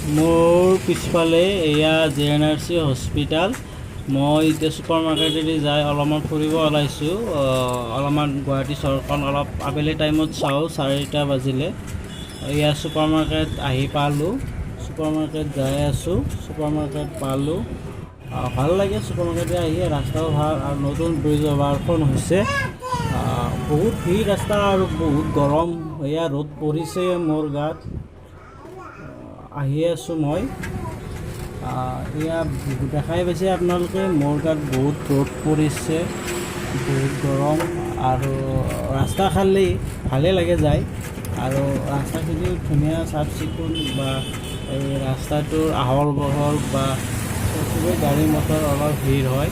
মোৰ পিছফালে এয়া জেএনআৰচি হস্পিটেল। মই এতিয়া ছুপাৰ মাৰ্কেটেদি যাই অলপমান ফুৰিব ওলাইছোঁ। অলপমান গুৱাহাটী চহৰখন অলপ আবেলি টাইমত চাওঁ। 4টা বাজিলে। এয়া ছুপাৰ মাৰ্কেট আহি পালোঁ। ছুপাৰ মাৰ্কেট যাই আছোঁ। ছুপাৰ মাৰ্কেট পালোঁ। ভাল লাগে ছুপাৰ মাৰ্কেটে আহি। ৰাস্তাও ভাল আৰু নতুন ব্ৰিজ অভাৰখন হৈছে। বহুত ভিৰ ৰাস্তা আৰু বহুত গৰম। এয়া ৰ'দ পৰিছে মোৰ গাত। আহি আছোঁ মই। এয়া দেখাই পাইছে আপোনালোকে, মোৰ গাত বহুত ৰ'দ পৰিছে, বহুত গৰম আৰু ৰাস্তা খালী, ভালেই লাগে যায় আৰু ৰাস্তাখিনিও ধুনীয়া, চাফ চিকুণ বা এই ৰাস্তাটোৰ আহল বহল বা খুবেই গাড়ী মটৰ অলপ ভিৰ হয়।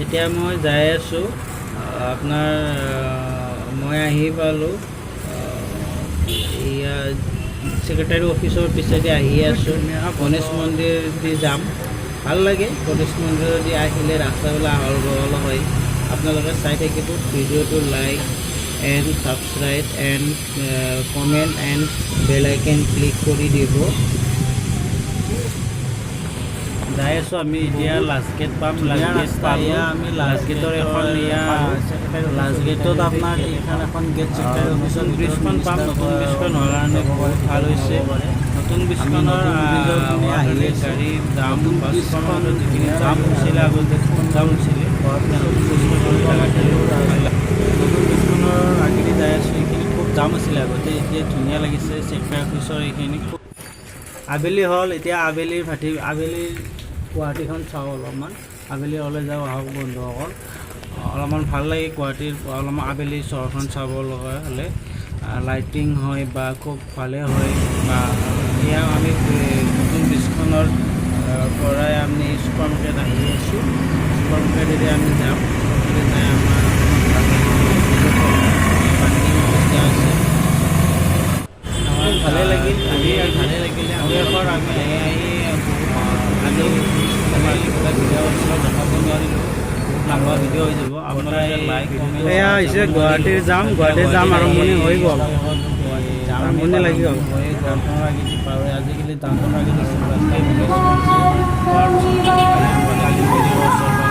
এতিয়া মই যাই আছোঁ। আপোনাৰ মই আহি পালোঁ। এয়া ছেক্ৰেটাৰী অফিচৰ পিছেদি আহি আছোঁ। গণেশ মন্দিৰ দি যাম। ভাল লাগে গণেশ মন্দিৰেদি আহিলে। ৰাস্তাবিলাক আহল বহল হয়। আপোনালোকে চাই থাকিব ভিডিঅ'টো। Like and subscribe and comment and bell icon click কৰি দিব। যাই আছোঁ আমি এতিয়া। লাষ্ট গেট পাম। লাষ্ট গেট পালোঁ আমি। লাষ্ট গেটৰ এখন এয়া লাষ্ট গেটত আপোনাৰ এইখন এখন গেট, ছেক্ৰেটাৰী অফিচৰ ব্ৰিজখন পাম। নতুন ব্ৰিজখন হোৱাৰ কাৰণে বহুত ভাল হৈছে। নতুন ব্ৰিজখনৰ আহি গাড়ী জাম বা যিখিনি জাম হৈছিলে আগতে, খুব জাম হৈছিলে। নতুন ব্ৰিজখনৰ আগেদি যাই আছোঁ। এইখিনি খুব জাম আছিলে আগতে, এতিয়া ধুনীয়া লাগিছে। ছেক্ৰেটাৰী অফিচৰ এইখিনি খুব আবেলি হ'ল। এতিয়া আবেলিৰ ভাটি, আবেলিৰ গুৱাহাটীখন চাওঁ অলপমান। আবেলি হ'লে যাওঁ আহক বন্ধুসকল। অলপমান ভাল লাগে গুৱাহাটীৰ অলপমান আবেলি চহৰখন চাব লগা হ'লে। লাইটিং হয় বা খুব ভালে হয়। বা এয়া আমি নতুন ব্ৰিজখনৰ পৰাই আমি ছুপাৰ মাৰ্কেট আহি আছোঁ। ছুপাৰ মাৰ্কেটেদি আমি যাম। ছুপাৰ মাৰ্কেট যাই আমাৰ ভাল লাগিব। পাৰ্কিং ব্যৱস্থা আছে। আমাৰ ভালে লাগিল আহি, ভালে লাগিলে। অৱশেষত আমি আহি আহি আজি কিবা ভিডিঅ' দেখাব নোৱাৰিলোঁ, বহুত লম্বা ভিডিঅ' হৈ যাব। আপোনালোকে লাইক, কমেণ্ট এয়া হৈছে গুৱাহাটীৰ জাম। গুৱাহাটীৰ জাম আৰম্ভণি হৈ গ'ল, আৰম্ভণি লাগি গ'ল। ডাউনটাউনৰ আগেদি পাৰ হৈ, আজিকালি ডাউনটাউনৰ আগেদি ৰাস্তাই বনাইছে। কালি মন্দিৰৰ ওচৰ পাই।